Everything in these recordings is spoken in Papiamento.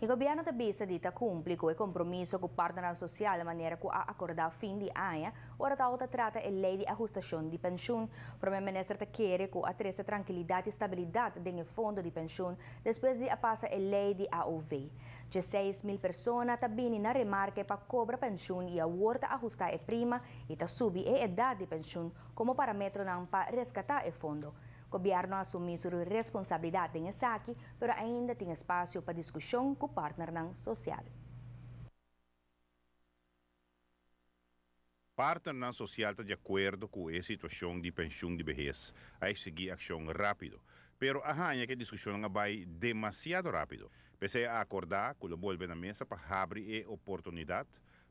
E gobierno ta bisa di ta cumpli cu e compromiso cu partnernan social manera cu a acorda fin di aña ora ta trata e ley di ahustacion di pensioen. Prome Minister ta kere cu a trece trankilidad y stabilidad den e fondo di pensioen despues di a pasa e ley di AOV. 16 mil persona ta bini na remarke pa cobra pensioen y awor ta ahusta e prima y ta subi e edad di pensioen como parametronan pa rescata e fondo. Gobierno a asumi su responsabilidad den esaki, pero ainda tin espacio pa discusion cu partnernan social. Partnernan social ta di acuerdo cu e situacion di pensioen di behes, a exigi accion rapido. Pero a haña cu e discusion a bay demasiado rapido. P'esey a acorda cu lo bolbe na mesa pa habri e oportunidad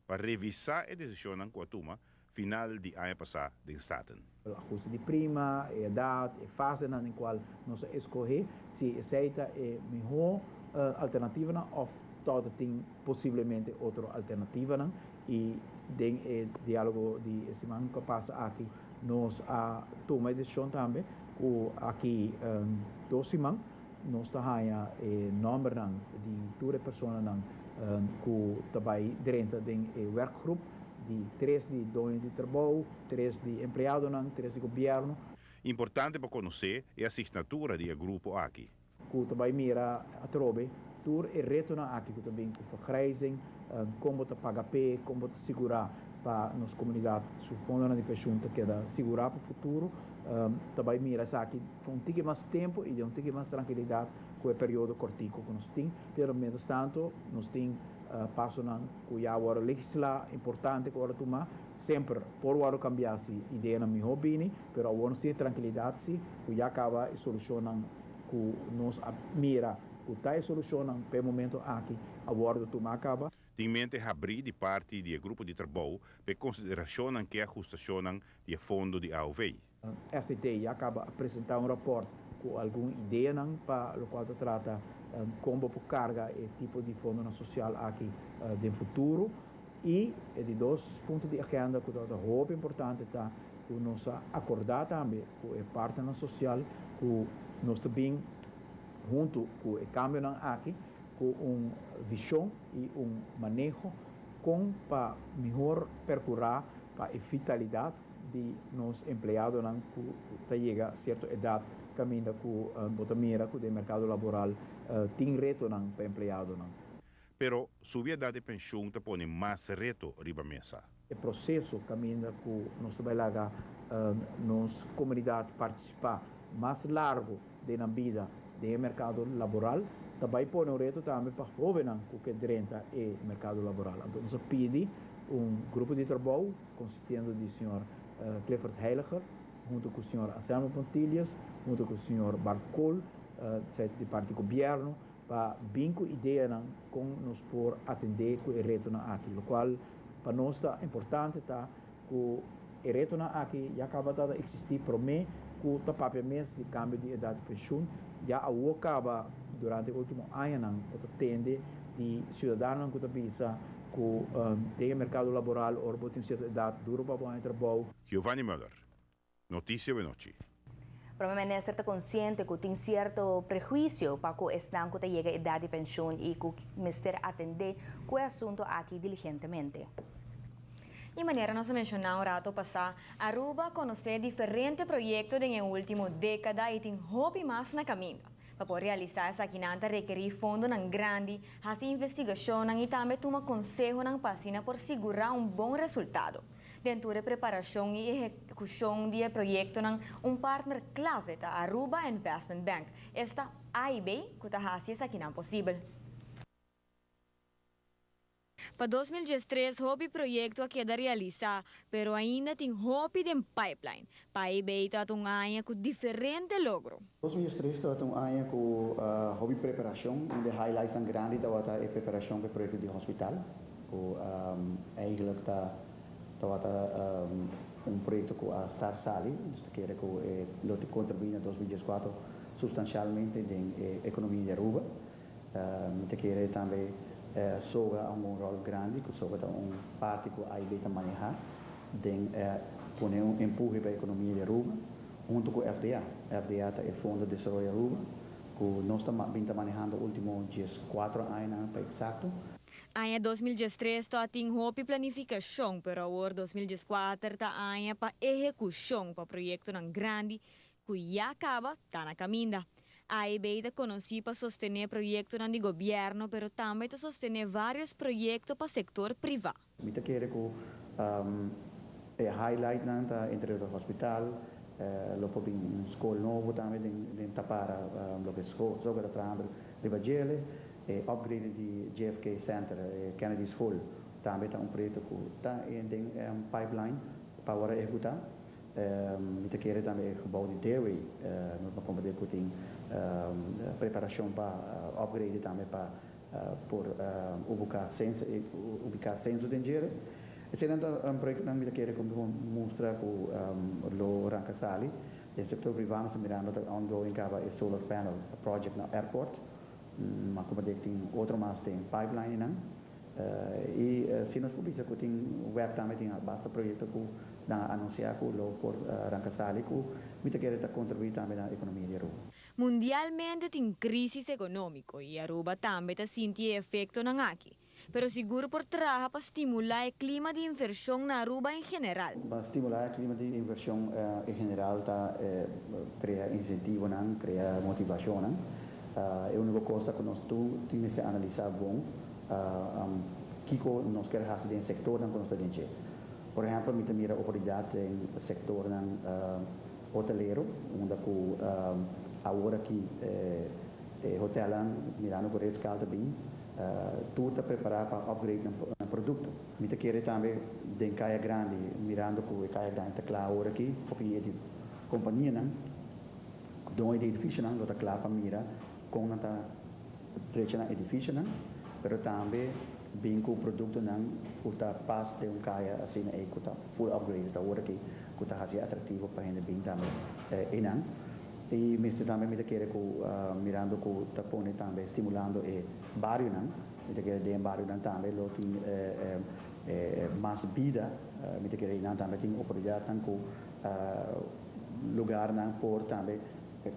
pa revisa e decision cu a tuma final di aña pasa den Staten. Ahuste di prima, edad, e fase den cual nos a scoge, si esey ta e miho alternativa of toch tin posiblemente otro alternativa y den e dialogo di siman cu a pasa aki nos a tuma e decision tambe cu aki 2 siman nos ta haya e nomber di tur persona cu ta bay drenta den e werkgroep di 3 di doño di trabou, 3 di empleado, 3 di gobierno. Importante pa conoce e asignatura di e grupo aki. Cu ta bay mira atrobe tur e retonan aki cu tambe cu vergrijzing, con ta paga p'e, con ta sigura pa nos comunidad su fondo di pensioen ta keda sigura pa futuro. Ta bay mira aki un tiki mas tempo y un tiki mas trankilidad cu e periodo cortico cu nos tin, pero mientras tanto nos tin pasonan cu ya awor legisla importante cu awor tuma semper por awor cambia si ideanan miho bini, pero awor nos tin trankilidad si cu ya caba e solucion cu nos mira cu ta e solucion pa e momento aki awor tuma caba. Tin mente habri di parti di grupo di trabou pa consideracion cu ahustacion di fondo di AOV. STT ya caba di presenta un rapport cu algun idea pa loke ta trata con por carga e tipo di fondo social aki den futuro y e di 2 punto di agenda cu ta hopi importante ta cu nos a acorda tambe cu e partner social cu nos ta bin hunto cu e cambio aki cu un vision y un maneho con pa mihor percura pa e vitalidad di nos empleadonan cu ta yega cierto edad caminda cu bo ta mira cu den mercado laboral tin retonan pa empleadonan. Pero subi edad di pensioen ta pone mas reto riba mesa. E proceso caminda cu nos ta bay laga nos comunidad participa mas largo den bida den mercado laboral, ta bay pone un reto tambe pa hobennan cu kier drenta e mercado laboral. Anto, nos a pidi un grupo di trabou consistiendo di señor Clifford Heiliger, hunto cu señor Anselmo Pontilius, hunto cu señor Bart Kool, di parti gobierno, pa bin cu ideanan con nos por atende cu e retonan aki, locual pa nos ta importante ta cu e retonan aki ya caba di existi prome cu ta papia mes di cambio di edad di pensioen, ya a caba durante e ultimo añanan cu ta tende di ciudadanonan cu ta bisa cu den mercado laboral ora bo tin cierto edad duro pa bo trabou. Giovanni Müller, Noticia Awe Nochi. Prome Minister ta consciente cu tin cierto prehuicio pa cu esnan cu ta yega edad di pensioen y cu mester atende cu e asunto aki diligentemente. Y manera nos a menciona un rato pasa, Aruba a conoce diferente proyecto den ultimo decada y tin hopi mas na caminda. Pa por realisa esaki ta rekeri fondonan grandi, haci investigacion y tambe tuma conseho pa asina por sigura un bon resultado. Den e preparacion y ehecucion di proyecto, un partner clave ta Aruba Investment Bank, esta AIB, cu ta haci esaki posibel. Pa 2013, hopi proyecto a keda realisa, pero ainda tin hopi den pipeline. Pa AIB ta un aña cu diferente logro. 2013 tabata un aña cu hopi preparacion, un di e highlights tan grandi tabata e preparacion pa e proyecto di hospital, cu eigenlijk tabata un proyecto cu a start sali, dus kier cu lo contribui na 2014 substancialmente na economia di Aruba. Ta kere tambe SOGA un rol grandi, cu SOGA ta un parti cu AIB ta maneha, den pone un empuhe pa e economia di Aruba, hunto cu FDA. FDA ta e Fondo di Desaroyo Aruba, Ku nos ta bin ta manehando último 14 aña pa eksakto. Aña 2013 tin hopi planifikashon, pero awor 2014 ta aña pa ehekushon pa proyektonan grandi ku ya kaba ta na kaminda. AIB ta konosí pa sostené proyektonan di gobièrnu, pero tambe ta sostené vários proyekto pa sektor privá. Mi ta kere ku e highlight nan ta entre e hospital, lo por bin un skol nobo tambe den Tapara, loke skol so ta trahando riba djele, e upgrade di JFK Center, Kennedy School, tambe ta un proyekto ku ta den pipeline pa awor ehekutá. Mi ta kere tambe e gebouw di Dewey, nos a komprondé ku tin preparashon pa upgrade tambe pa por ubiká senso den djere. Esei ta un proyekto mi ta kere ku mustra ku lo ranka sali. E sektor privá ta mirando ta ongoing kaba e solar panel project na airport. Ma komo tin otro mas den pipeline nan. I si nos publiká ku tin WEB tambe tin basta proyekto ku nan a anunsiá ku lo por ranka sali ku mi ta kere ta kontribuí tambe na ekonomia di Aruba. Mundialmente tin krísis ekonómiko i Aruba tambe ta sinti efektonan aki. Pero sigur por traha pa stimulá e klima di invershon na Aruba en general. Pa stimulá e klima di invershon en general ta krea insentivonan, krea motivashon. E úniko kos ku nos tin ku analisá bon kiko nos ke hasi den sektornan ku nos ta den. Por ehèmpel, mi ta mira oportunidat den sektornan hotelero, unda ku awor aki hotelnan mirando ku Ritz-Carlton bin, tur ta prepará pa upgrade nan produkto. Mi ta kere tambe den Kaya Grandi, mirando ku Kaya Grandi ta kla awor aki, pasobra e kompanianan, doño di edifisionan, ta kla pa mira kon nan ta drecha nan edifisionan, pero tambe bin ku produktonan ku ta pas den un kaya asina ei ku ta full upgrade awor aki ku ta hasi atraktivo pa hende bin tambe einan. I mester tambe mi ta kere ku mirando ku ta pone tambe stimulando e barionan, mi ta kere den barionan tambe lo tin mas bida, mi ta kere einan tambe tin oportunidatnan ku lugarnan por tambe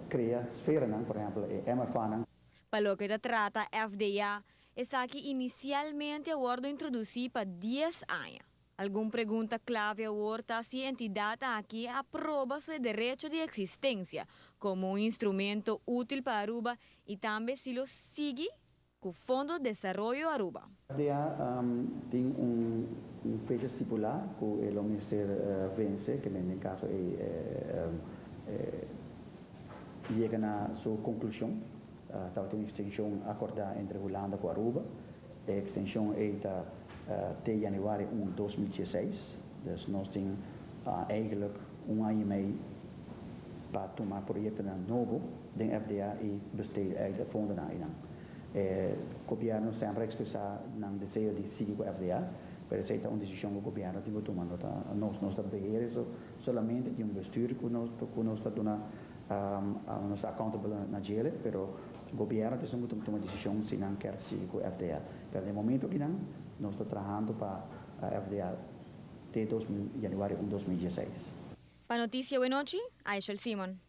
krea esferanan, por ehèmpel e MFA nan. Pa loke ta trata FDA, esaki inisialmente a wòrdu introdusí pa 10 aña. Algun pregunta klave awor ta si e entidat aki a proba su derecho di eksistensia komo un instrumento útil pa Aruba i tambe si lo sigui ku Fondo Desaroyo Aruba. FDA tin un fecha stipulá ku e mester vense, ke den kaso e yega na su konklushon. Tabatin un ekstenshon akordá entre Hulanda ku Aruba. E ekstenshon ta te yanüari 1, 2016. Dus nos tin eigenlijk un aña i mei pa tuma proyektonan nobo den FDA i besteed eigenlijk fondonan einan. Gobièrnu semper a ekspresá nan deseo di sigui ku FDA, pero esei ta un desishon ku gobièrnu tin ku tuma. No ta nos, nos ta beheer so, solamente tin un bestuur ku nos ta duna nos ta accountable na djele, pero gobièrnu tin ku tuma desishon si nan ke sigui ku FDA. Pero na momento ku nan, nos ta trahando pa FDA te yanüari 1, 2016. Pa Notisia Awenochi, Aishel Simon.